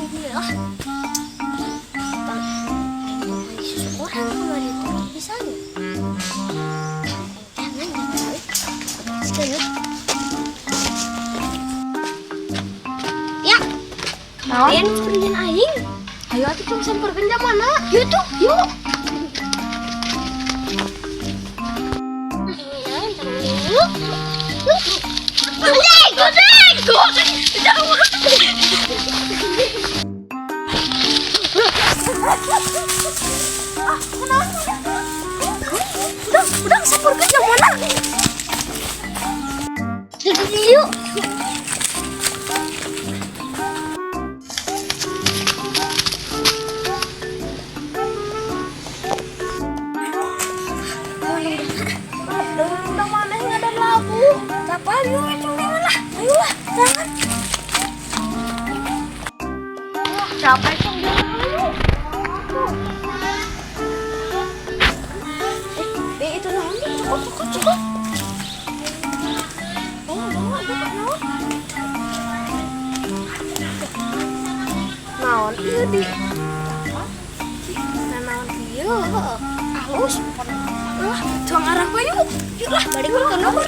Aing lah. Bang, aing susu orang kemarin tuh bisa nih. Jangan jangan. Sekarang. Ya. Kemarin samperin aing. Ayo atuh cong samperkeun jam mana? Yuk tuh, Yuk. Gojek, gojek, gojek. Udah samperkeun jam mana? Yuk. Udah mana nggak ada lagu. Capal yuk cong lah. Ayo lah, jangan. Wah, capek cong jalan ayo. Itu naon nih? Cukup, cukup, cukup. Oh, bawa, bawa, naon? Naon ieu di? Apa? Nah, naon ieu? Halus. Lah, tuang arah we yuk. Yuk lah, Balik ke nomor.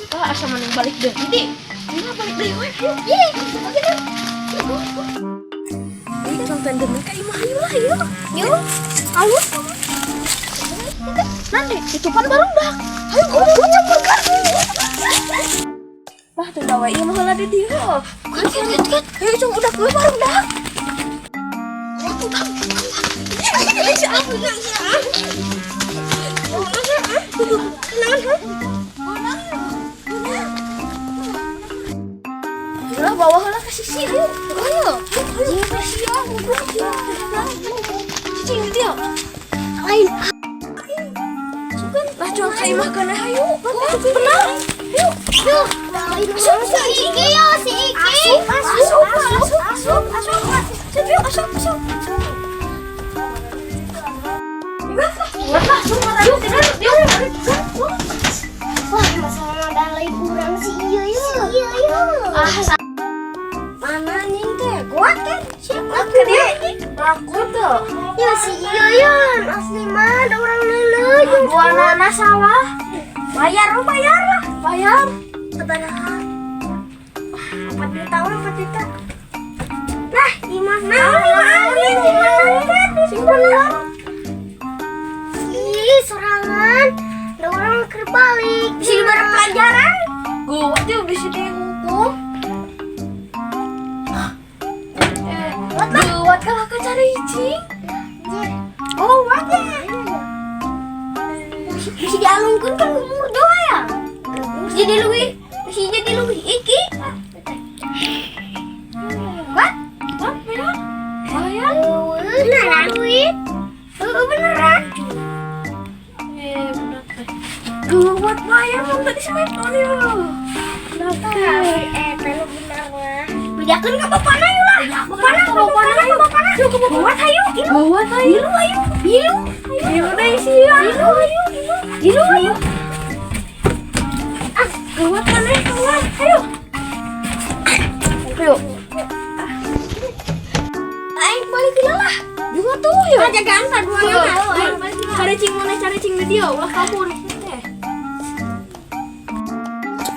Wah, asa maneh balik deui, Di. Ini balik deui we. Ayo. Ye, oke deh. Ini cong tandem ka imah ayo lah, ayo. Yuk. Halus. Nanti itu pan barudak. Ayo gua campurkan. Wah, tuh dawe ieu mah heula di dieu. Kan kan kan. Ayo cong udah gue barudak. Udah. Si aku si aku. Ayo bawa heula ke sisi ayo. Ayo. Ayo sia goblok sia. Cicing di dieu. Lain. Sugan lah cong ka imah kana hayu. Benar. Yuk. Yuk. Si Iki yo, si Iki. Asup, asup, asup, asup, asup, yuk, asup, asup. Wah, masalah ada lain kurang si iya yo. Iya yo. Ah, Mana anjing teh? Kuat kan? Siapa ke dia? Laku tuh. Ya si iya yo. Asli mah ada orang leuleuh. Dua nana salah. Bayar, oh bayar lah. Bayar. Sabaraha? Wah, 4 juta, 4 juta. Nah, gimana? Gimana? Gimana? Ih, sorangan. Ada orang keur balik. Bisa diberi pelajaran. Gua tuh bisa dihukum. Buat kalah ke cari cing. Oh, what ya? Bisa dialungkeun kan umur doa ya. Bisa jadi lebih, bisa jadi lebih iki. What? What, bayar? Bayar? Beneran duit? Beneran. Bener teh. Gawat bayar mau tadi sama ya. Teh bener mah. Bejakeun ka bapana yuk lah. Bapana, bapana, bapana. Yuk ke Gawat ayo. Gawat ayo. Ilu ayo. Ilu. Ilu deh sia. Ilu ayo. Ilu ayo. Ah, gawat mana gawat. Ayo. Ayo. Aing balik heula lah. Juga tuh ya. Ah, jagaan paduanna mah. Aing balik heula. Cari cing mana cari cing di dia ulah kabur.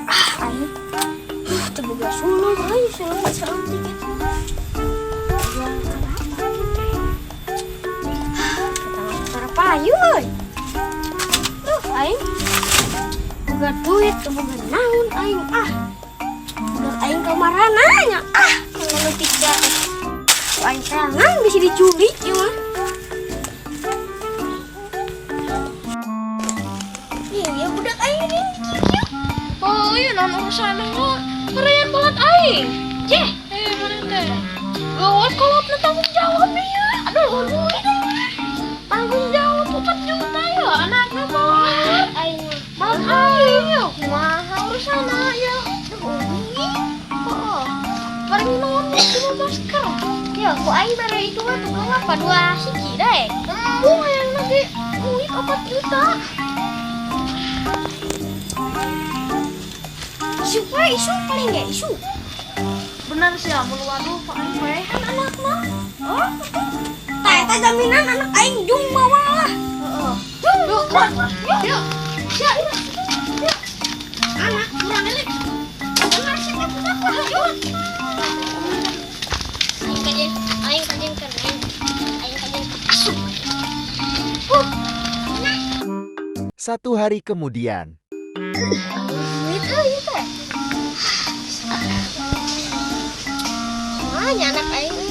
Ah, aing. Teu boga sulung euy, sulung saeutik gitu. Kita masuk payu euy. Tuh aing. Boga duit, teu boga naon aing ah. Budak aing ka marana nya ah, leutik da. Aing tangan bisa diculik ieu mah. Iya, budak aing ini kieu. Oh iya, non urusan mah. Merayan banget aing. Ceh, Mana teh? Gawat kalau tanggung jawab nih ya. Aduh, duit tanggung jawab 4 juta ya anaknya bawa. Aing mah. Maaf aing ya, kumaha urusan. Ku aing bare itu mah tukang apa dua siki deh. Embung hayang lagi duit 4 juta. Isu we, isu paling ge isu. Bener sih, amun waduh Pak aing paehan anak mah. Oh, tah eta jaminan anak aing jung mawa lah. Heeh. Jung. Yuk, yuk. Yuk. Yuk. Anak kurang elik. Benar sih teh budak lah. Yuk. Aing kajen, aing kajen kan aing. Aing kajen asup. Satu hari kemudian. Duit euy ieu teh. Wah, nya anak aing euy.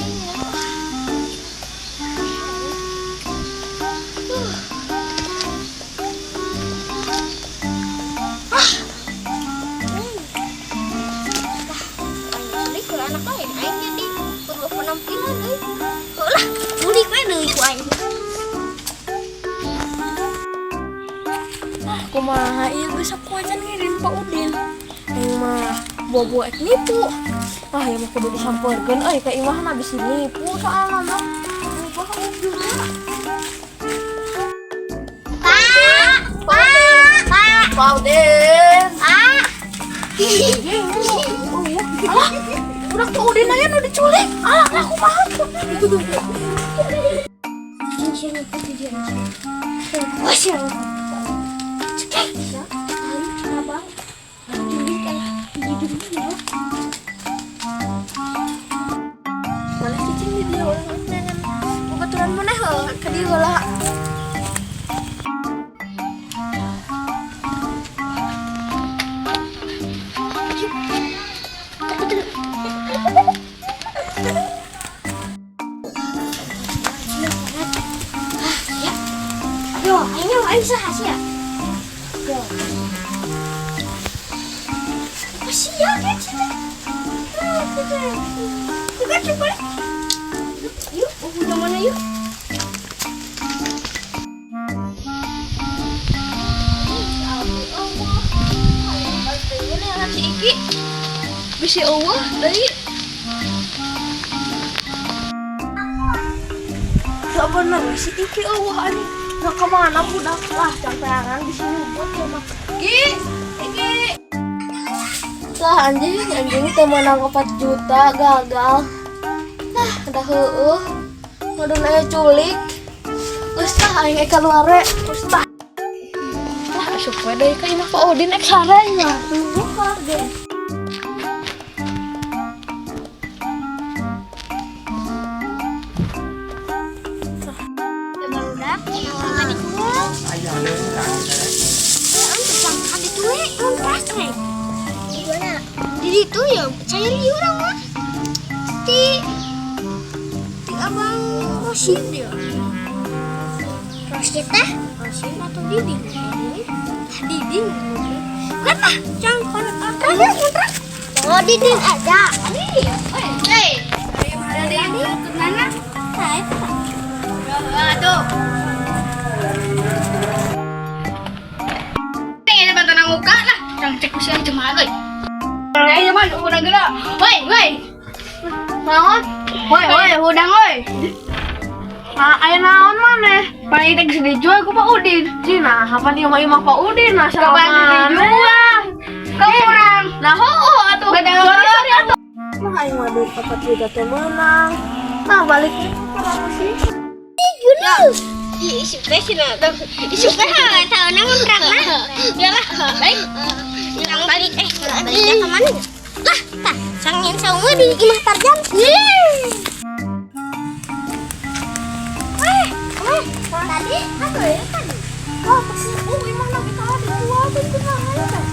Ah. Aing sulit ke anak aing, aing jadi perlu penampilan euy. Heuh lah, bulik we deui ku aing. Ah, kumaha ieu geus aku acan ngirim Pak Udin. Aing mah bobo ek nipu. Ah, ieu mah kudu disampeurkeun euy ka imahna bisi nipu soalna mah. Lupa kamu juga. Pak, Pak, Pak, Pak Udin. Pak. Oh iya. Alah, udah Pak Udin aja nu diculik. Alah, aku mah. Ini siapa itu dia? Wah, siapa? Cekek. Ya, aing abang. Diculik eh, di dulu ya. Mana cicing di dia orang nengen babaturan maneh heuh ka dieu heula. Ya. Yo, aing aing saha sia? Yo. Apa sih ya kan sih teh? Ah, teh. Coba coba. Yuk, udah mana yuk? Si Iki bisi eueuh deui. Gak bener si Iki eueuh anjing. Nggak kemana budak lah campeangan di sini buat ya mah. Ki, Iki. Lah anjing, anjing teu meunang 4 juta gagal. Lah udah heueuh. Modon aya culik. Geus tah aing ek keluar we. Geus tah. Lah asup we deui ka imah Pak Udin ek sare nya. Buka deh. Barudak, orang diculik. Ya, tukang kan diculik, kontrak rek. Gimana? Di situ ya, saya urang mah. Di abang Rosid ya. Rosid teh? Rosid atau Diding? Diding. Kenapa? Jangan kontrak kontrak. Oh, Diding ada. Hei, Diding kemana? Saya Tuh. Ini bantuan muka lah. Jangan cek usia cuma euy. Ayo man, urang geura. Woi, woi. Naon? Woi, woi, hudang woi. Ah, aya naon maneh? Paling teh geus dijual ku Pak Udin. Cina, apa nih imah Pak Udin nah Kapan dijual? Ka urang. Nah, heueuh atuh. Beda Sorry, sorry atuh. Mah aing mah duit 4 juta teh meunang. Nah, balik sih. Yunus. Ih, isu teh cenah. Isu teh tahu naon kontrakna. Ya lah, baik. Yang balik baliknya ke mana? Lah, tah, sangin saunga di imah Tarjan. Eh, eh, tadi apa ya tadi? Oh, pasti oh imah lagi kalah dijual tuh kumaha ya teh.